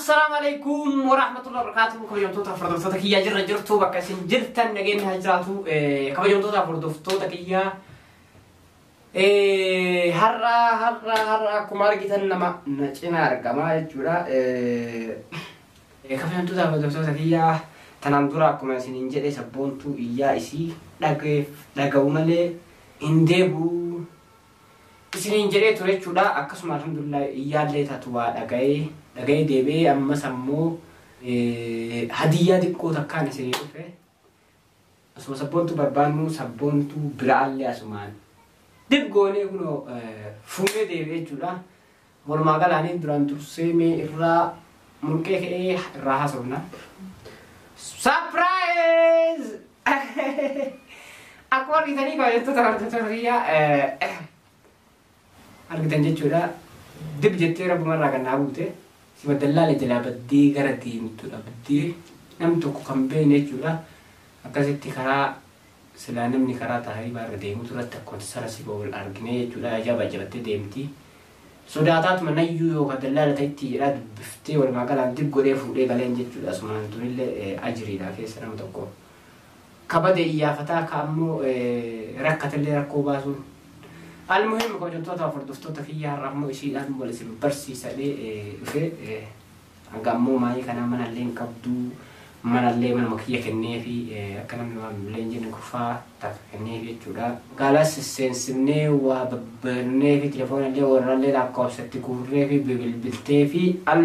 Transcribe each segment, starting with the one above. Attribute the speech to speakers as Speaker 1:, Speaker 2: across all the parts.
Speaker 1: Assalaamu alaikum warahmatullahi wabarakatuh. Kabajamtoota hordoftoota kiyyaa, jirra jirtu, bakka isin jirtan nageenyi haa jiraatu. Kabajamtoota hordoftoota kiyyaa, har'a har'a har'a akkuma argitan nama na cina argamaa jechuudha. Kabajamtoota hordoftoota kiyyaa, tanaan dura akkuma isiniin jedhe Sabboontuu iyyaa isii dhagayeef dhaga'u malee hin deebi'u isiniin jedhee ture jechuudha. Akkasuma alhamdulillah iyyaallee taatu waa dhaga'ee dhaga'ee deebi'ee, ammas ammoo hadiyyaa xiqqoo takkaan isinii dhufe. Asuma Sabboontuu barbaannu, Sabboontuu biraallee asumaan dib goonee kunoo fuunee deebi'ee jechuudha. Walumaa galaanii duraan dursee mee irraa murqee ka'ee irraa haasofna. Surprise! Akkuma argitanii, kabajattoota hordoftoota kiyyaa, argitan jechuudha. Dib jettee rabbumarraa kan naa buute. Si dallaala jalaa baddee gara deemtu dhabdee, namni tokko kan beekne jechuudha. Akkasitti karaa silaa namni karaa taaribaa irra deemu irratti akkuma sara si wal argine jechuudha. Ajaa'iba ajaa'ibatti deemti. Sodaataatuma nayyuu yookaan dallaala ta'etti jedhaa dubbiftee, walumaa galaan dib godhee fuudhee galeen jechuudha. Asumaan tunillee ajiriidha keessa nama tokko. Kabade iyyaafataa ka ammoo rakkatellee rakkoo baasuun. Almuhim, kabajamtoota hordoftoota kiyyaa, har'a ammoo ishiidhaan wal isin barsiisadhee dhufee, hanga ammoo maayii kanaa manallee hin qabdu, manallee manuma kiyya kennee fi akka namni waan illee hin jenne kufaa takka kenneef jechuudha. Galas seensifnee waa babbarnee fi telefoonallee warrallee lakkoofsatti guurree fi bilbiltee fi al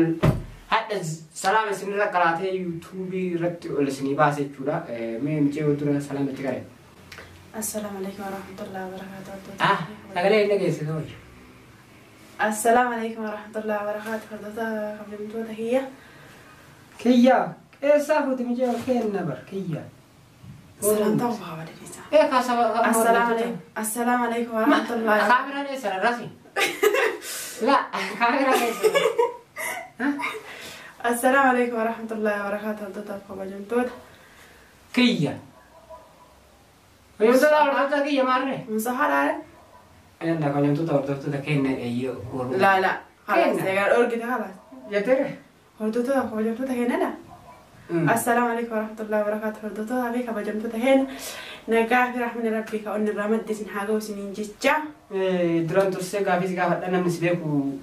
Speaker 1: hadha salaama isinirra qaraatee yuutuubii irratti ol isinii baase jechuudha. Mee mucee dura salaama itti qare.
Speaker 2: Assalaamu alaikum warahmatullahi wabarakatuh.
Speaker 1: Ah, sagalee hin dhageesse ta'u.
Speaker 2: Assalaamu alaikum warahmatullahi wabarakatuh. Hordoftoota kabajamtoota kiyya.
Speaker 1: Kiyya eessaa fuuti mucee kenna bar kiyya?
Speaker 2: Salaamtaa waa badaniisa.
Speaker 1: Ee kaasa.
Speaker 2: Assalaamu alaikum. Assalaamu alaikum warahmatullahi.
Speaker 1: Kaameraan eessa rarrasi? La, kaameraan eessa?
Speaker 2: Assalaamu alaikum warahmatullahi wabarakatuh. Hordoftoota kabajamtoota.
Speaker 1: Kiyya. Kabajamtoota hordoftoota kiyya maarree?
Speaker 2: Musahaadhaa?
Speaker 1: Yalla, kabajamtoota hordoftoota keenya eeyyoo.
Speaker 2: La la. Khalas,
Speaker 1: Kenna.
Speaker 2: egaa dhorgite khalas.
Speaker 1: Jettere?
Speaker 2: Hordoftoota kabajamtoota keenyadha. Assalaamu alaikum warahmatullahi wabarakatuh. Hordoftoota fi kabajamtoota keenya. Nagaa fi rahmanni Rabbii ka onni irraa madde isin haa ga'u isiniin jecha.
Speaker 1: Duraan dursee gaafii si gaafadha, namni si beeku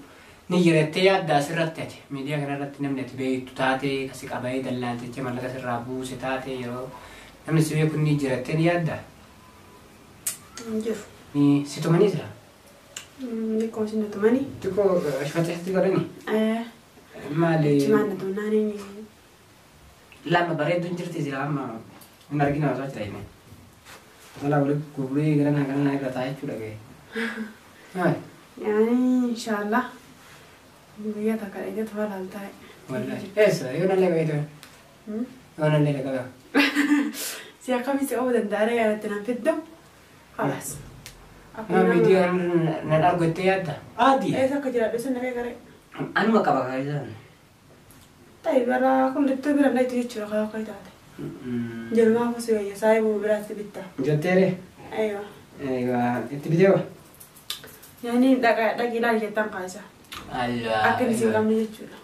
Speaker 1: ni jirattee yaadda asirratti, ati miidiyaa kanarratti namni ati beektu taate kasi qabee dallaalticha mallaqa sirraa buuse taate, yeroo namni si beeku ni jirattee ni yaadda?
Speaker 2: Hin jiru.
Speaker 1: Ni si tumanii jira?
Speaker 2: Xiqqoo isin tumanii.
Speaker 1: Xiqqoo ashfateetti godhani? Maali?
Speaker 2: Cimaan na tumnaanii.
Speaker 1: Lama bareedduun jirti jira, amma hin argina osoo achi ta'ine. Mala walitti gurguree gara naa gara naa irra taa'ee jechuudha ga'e. Maali?
Speaker 2: Yaani inshaallah guyyaa takka dhaqee tola laaltaa.
Speaker 1: Wallahi. Eessa? Yoo nallee qabee ture? Yoo nallee qabee?
Speaker 2: Si akkamii si qabuu danda'aree yaadatti nan fiddu? Khalas.
Speaker 1: Nama miidiyaa nan argu jettee yaadda? Adii.
Speaker 2: Eessa akka jiraadhu sun naqee garee.
Speaker 1: Anuma qaba kaayisaan.
Speaker 2: Ta'i bara kun littuu bira dhaqxu jechuudha kan akka taate. Jalmaa kusi wayya saayibuu biraatti bitta.
Speaker 1: Jetteere?
Speaker 2: Aywa.
Speaker 1: Egaa itti bitee wa?
Speaker 2: Yaani dhaqa dhaqii ilaali jettan kaasa.
Speaker 1: Allaa.
Speaker 2: Akka inni si qabne jechuudha.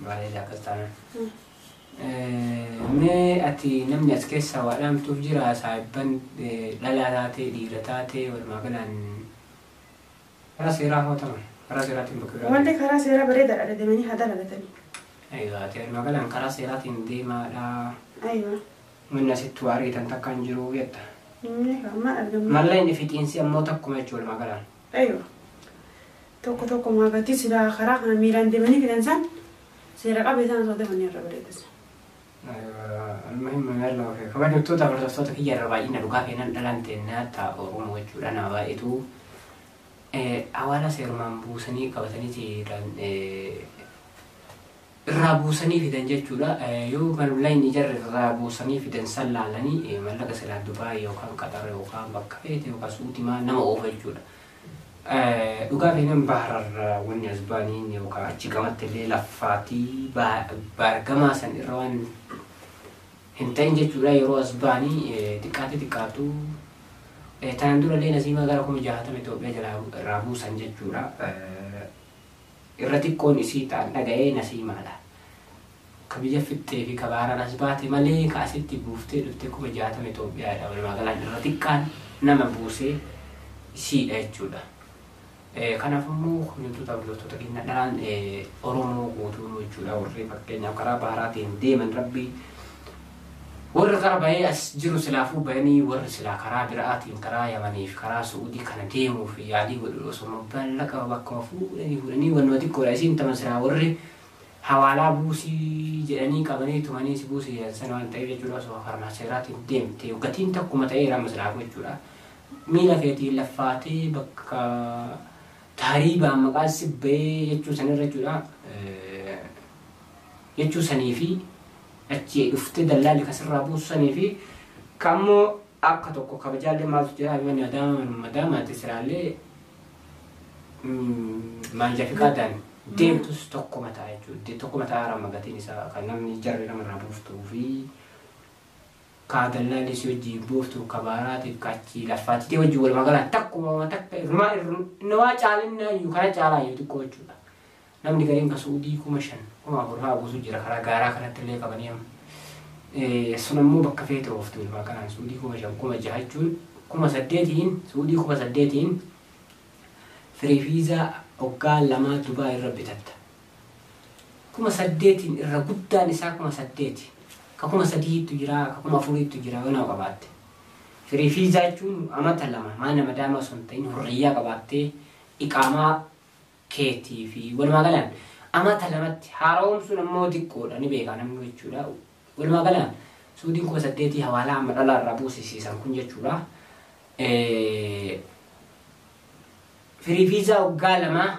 Speaker 1: Bareeda akkas taanaan. Mee ati namni as keessaa waa dhaamtuuf jira, saayibban dhalaa taate dhiira taate, walumaa galaan karaa seeraa hootaman karaa seeraatiin bakka biraa.
Speaker 2: Wanti karaa seeraa bareedaadha, deemanii haa dalagatanii.
Speaker 1: Egaa ati walumaa galaan karaa seeraatiin deemaadha.
Speaker 2: Aywa.
Speaker 1: Wanni asitti waa argitan takka hin jiru jetta.
Speaker 2: Amma argamu.
Speaker 1: Malleen fixiinsi ammoo takkuma jechuudha walumaa galaan.
Speaker 2: Aywa. Tokko tokko maagatii silaa karaa kana miilaan deemanii fidan san seera qabeessaan osoo deemanii irra bareedas.
Speaker 1: Almuhim, yalla kabajamtoota hordoftoota kiyya, irra baay'ina dhugaa keenan dhalaan teennaa ta'a Oromoo jechuudha, nama baay'eetu hawaala seerumaan buusanii qabatanii seeraan irraa buusanii fidan jechuudha. Yoo mallaan ijarra irraa buusanii fidan san laalanii mallaqa silaa Dubaay yookaan Qaxar yookaan bakka feete yookaan Suutimaa nama oofa jechuudha. Dhugaa keenan bahararra wanni as baaniin yookaan achi gamatti illee laffaatii baargamaa san irra waan hin ta'in jechuudha, yeroo as baanii xiqqaate xiqqaatu tanaan dura illee nasiimaa gara 60,000 Itoophiyaa jalaa irraa buusan jechuudha. Irra xiqqoon isii ta'an dhaga'ee nasiimaadha. Ka biyya fixxee fi ka baaraan as baate malee ka asitti buuftee dhuftee 60,000 Itoophiyaadha. Walumaa galaan irra xiqqaan nama buusee isiidha jechuudha. Kanaaf immoo kabajamtoota hordoftoota keenya dhalaan Oromoo guutuu jechuudha warri fakkeenyaaf karaa baharaatiin deeman rabbii warri kara bahee as jiru silaafuu bahanii warri silaa karaa biraatiin karaa Yamanii fi karaa Su'uudii kana deemuuf yaalii godhu osoo mallaqa bakkuma fuudhanii fuudhanii wannuma xiqqoodha isiin tama silaa warri hawaalaa buusii jedhanii qabanii tumanii si buusii jedhan sana waan ta'eef jechuudha osoo karaa seeraatiin deemte gatiin takkuma ta'eera amma silaafuu jechuudha. Miila keetiin laffaatee bakka taariibaan maqaan si bahee jechuu sanirra jechuudha. Jechuu sanii fi achi dhuftee dallaalli kasirraa buusu sanii fi kammoo akka tokko kabajaallee maaltu jira manni adaama madaamaati siraallee maanja fi qaadaan deemtus tokko mataa jechuudha. Tokko mataa haarama gatiin isaa kan namni jarri namarraa buuftuu fi ka dallaalli si wajjin buuftu ka baaraatiif ka achi laffaatitee wajjin walumaa galaan takkuma takka irrumaa irrumaa caalinna iyyuu kana caalaa iyyuu xiqqoo jechuudha. Namni gariin ka Suudii 5,000 4,000 fa'aa buusu jira karaa gaaraa kanatti illee qabanii amma. Sun ammoo bakka feete ooftu walumaa galaan Suudii 5,000 6,000 jechuun 8,000 Suudii 8,000 firii fiizaa waggaa 2 Dubaa irra bitatta. 8,000 irra guddaan isaa 8,000. Ka 3,000 jira, ka 4,000 jira yoo nama qabaatte. Firii fiizaa jechuun amata 2 maana madaama osoo hin ta'in hurriyyaa qabaattee iqaamaa keetii fi walumaa galaan amata 2tti haara'oomsuun ammoo xiqqoodha ni beeka namni jechuudha. Walumaa galaan Suudiin 8,000 hawaalaa amma dhalaa irraa buusisiisan kun jechuudha. Firii fiizaa waggaa 2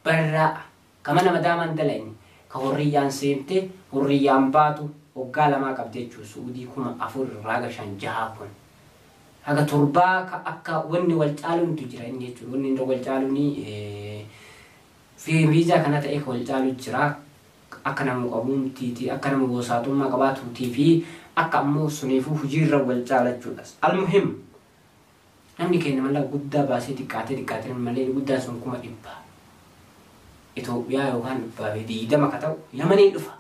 Speaker 1: barraa ka mana madaamaan dalagne ka hurriyyaan seente hurriyyaan baatu waggaa 2 qabdi jechuudha. Suudii 4,000 irraa haga 5 6 kun. Haga 7 ka akka wanni wal caaluuntu jira inni jechuudha. Wanni inni wal caaluuni firii fiizaa kana ta'e ka wal caalu jira. Akka nama qabuumtiiti, akka nama gosaatummaa qabaatuutii fi akka ammoo suniifuu hojiirra wal caala jechuudha. Almuhim namni keenya mallaqa guddaa baasee xiqqaatee xiqqaatee malee guddaan sun 100,000 Itoophiyaa yookaan 120 ka ta'u Yamanii dhufa.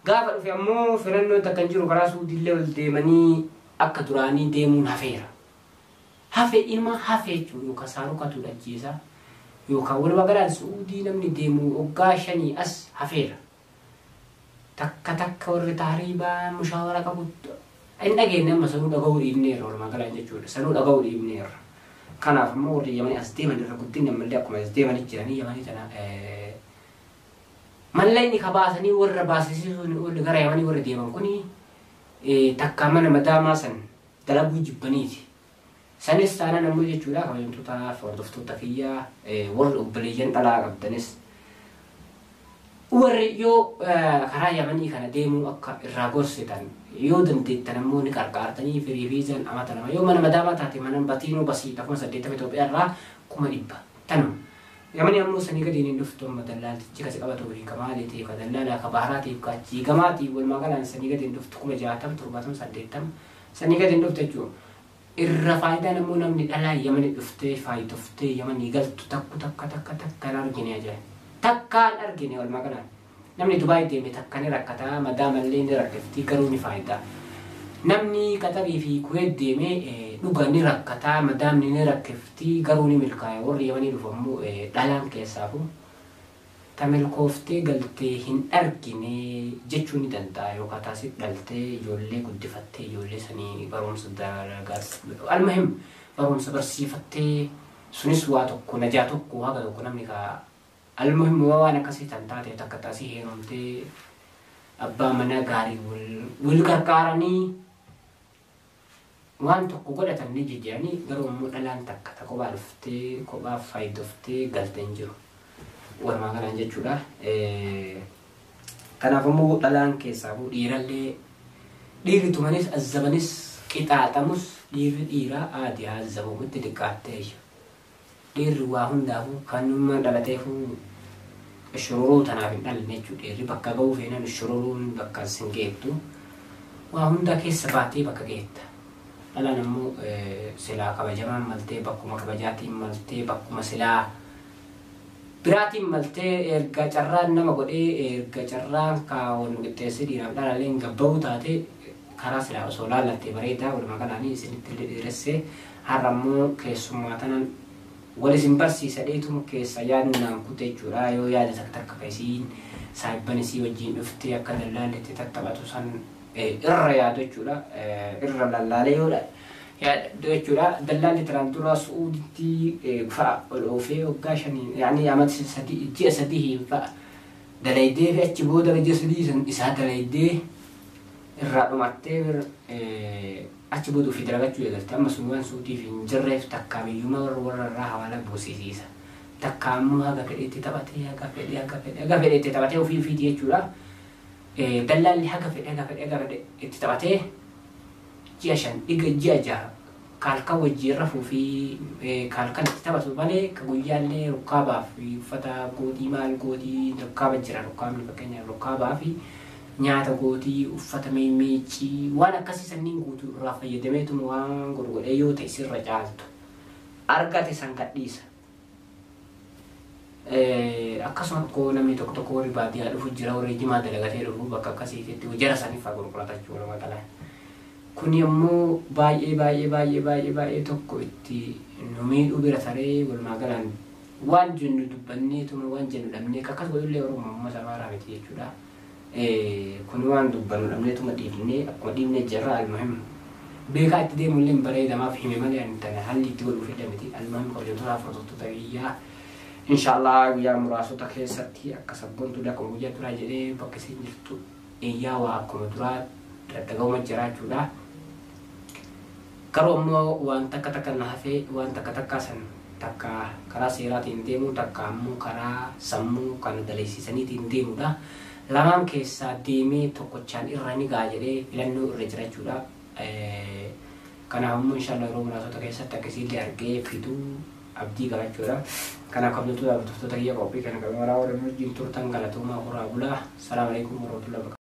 Speaker 1: Gaafa dhufe ammoo filannoon takka hin jiru karaa Suudiillee ol deemanii akka duraanii deemuun hafeera. Hafe ilma hafe jechuudha yookaan saarukatu dhajjeessa yookaan walumaa galaan Suudii namni deemu waggaa 5 as hafeera. Takka takka warri taariibaa mushaawara qabu hin dhageenye amma sanuu dhaga'uu dhiibneerra walumaa galaan jechuudha. Sanuu dhaga'uu dhiibneerra. Kanaaf immoo warri Yamanii as deeman irra guddinni ammallee akkuma as deemanii jiranii Yamanii tana mallaqni ka baasanii warra baasisiisuun oolu gara Yamanii warra deeman kuni takka mana madaamaa san dalaguu jibbaniiti. Sanis taanaan ammoo jechuudha kabajamtoota fi hordoftoota kiyyaa warri obboleeyyan dhalaa qabdanis warri yoo karaa Yamanii kana deemuu akka irraa gorsitan yoo dandeettan ammoo ni qarqaartanii firii fiizaan amata 2 yoo mana madaamaa taate mana batiinuu basiidha 80,000 Itoophiyaa irraa 100,000 tanuma. Yamanii ammoo sanii gadiin hin dhuftu amma dallaaltichi kasi qabatu fi ka maaliitiif ka dallaalaa ka baaraatiif ka achii gamaatiif walumaa galaan sanii gadiin hin dhuftu 60,000 70 80 sanii gadiin hin dhuftu jechuudha. Irra faayidaan ammoo namni dhalaa Yamanii dhuftee faayidoftee Yamanii galtu takku takka takka takka hin argine ajaa'iba. Takkaan argine walumaa galaan. Namni Dubaay deeme takka ni rakkataa madaamallee ni rakkifti garuu ni faayidaa. Namni Qaxarii fi Kuweet deeme dhuga ni rakkataa madaamni ni rakkifti garuu ni milkaa'e. Warri Yamanii dhufu ammoo dhalaan keessaafu ta milkooftee galtee hin argine jechuu ni danda'a yookaan taasif dhaltee ijoollee guddifattee ijoollee sanii barumsa dalagaa almuhim barumsa barsiifattee sunis waa tokko najaa tokko haga tokko namni ka almuhim waan akkasii tan taate takka taasii heerumtee abbaa manaa gaarii wal gargaaranii waan tokko godhatan ni jijjiiranii garuu immoo dhalaan takka ta kophaa dhuftee kophaa faayidoftee galtee hin jiru. Walumaa galaan jechuudha. Kanaaf immoo dhalaan keessaa dhiirallee dhiirri tumanis azzabanis qixaaxamus dhiirri dhiiraa aadii azzabamu itti xiqqaattee dhiirri waa hundaafuu kanuma dhalateefuu shururuu tanaaf hin dhalanne jechuudha. Dhiirri bakka ga'uu feenan shururuun bakka sin geettu waa hunda keessa baatee bakka geetta. Dhalaan immoo silaa kabajamaan maltee bakkuma kabajaatiin maltee bakkuma silaa Biraatiin maltee erga carraan nama godhee erga carraan kaawwan qixxeessee dhiiraaf dhalaaleen gabba'uu taate karaa silaa osoo laallattee bareedaa. Walumaa galaanii isinitti illee dheeressee har'a immoo keessummaa tanan wal isin barsiisa dheetuma keessa yaadni naan kute jechuudha. Yoo yaada takka takka ka isiin saayibban isii wajjin dhuftee akka dallaalletti tattaphatu san irra yaadu jechuudha. Irra lallaalee yoo yaadu jechuudha. Dallaalli tanaan dura Su'uuditti fa'a ol oofee waggaa shanii yaani amata sadii ji'a sadii fa'a dalaydee fi achi booda ji'a sadii san isaa dalaydee irraa dhumattee achi booda ofii dalagachuu eegalte. Amma sun waan Su'uudiif hin jirreef takkaa biyyuma warra irraa hawaala buusisiisa. Takkaa ammoo haga fedheetti taphatee haga fedhee haga fedhee haga fedheetti taphatee ofii ofiiti jechuudha. Dallaalli haga fedhe haga fedhe haga fedhe itti taphatee ji'a 5 dhiga ji'a 6 kaalkan wajjin rafuu fi kaalkan itti taphatu malee ka guyyaallee rukkaabaa fi uffata gootii maal gootii rukkaaba jira rukkaabni fakkeenyaaf rukkaabaa fi nyaata gootii uffata miiccii waan akkasii sanniin guutuu irraa fayyadameetuma waan godhu godhee yoo ta'e sirra caaltu argate san gadhiisa. Akkasuma koo namni tokko tokko warri baadiyyaa dhufu jira warri jimaa dalagatee dhufu bakka akkasiitti jara saniif fa'aa gurgurata jechuudha magaalaan. Kun yommuu baay'ee baay'ee baay'ee baay'ee baay'ee tokko itti nu miidhuu bira taree walumaa galaan waan jennu dubbanneetuma waan jennu dhabnee akkas godhullee Oromoo uummata amaaraa miti jechuudha. Kun waan dubbannu dhabneetuma dhiifnee akkuma dhiifnee jirra almuhim. Beekaa itti deemullee hin bareedamaaf hime malee ani tana haalli itti godhuuf illee miti. Almuhim kabajamtoota hordoftoota biyyaa inshallah guyyaa muraasota keessatti akka sabboontuu akkuma guyyaa duraa jedhee bakka isin jirtu eeyyaa waa akkuma duraa daddaga'uma jiraachuudha. Garuu ammoo waan takka takka na hafee waan takka takka san takka karaa seeraatiin deemu takka ammoo karaa sammuu kana daleessisaniitiin deemudha. Lamaan keessaa deemee tokkochaan irra ni ga'a jedhee filannoo irra jira jechuudha. Kanaaf ammoo inshallah yeroo muraasota keessatti akkasiillee argee fiduu abdii qaba jechuudha. Kanaaf kabajamtoota hordoftoota kiyya qophii kana qabe maraa warra wajjin turtan galatoomaa horaa bulaa. Salaamu alaikum warahmatullahi wabarakatuh.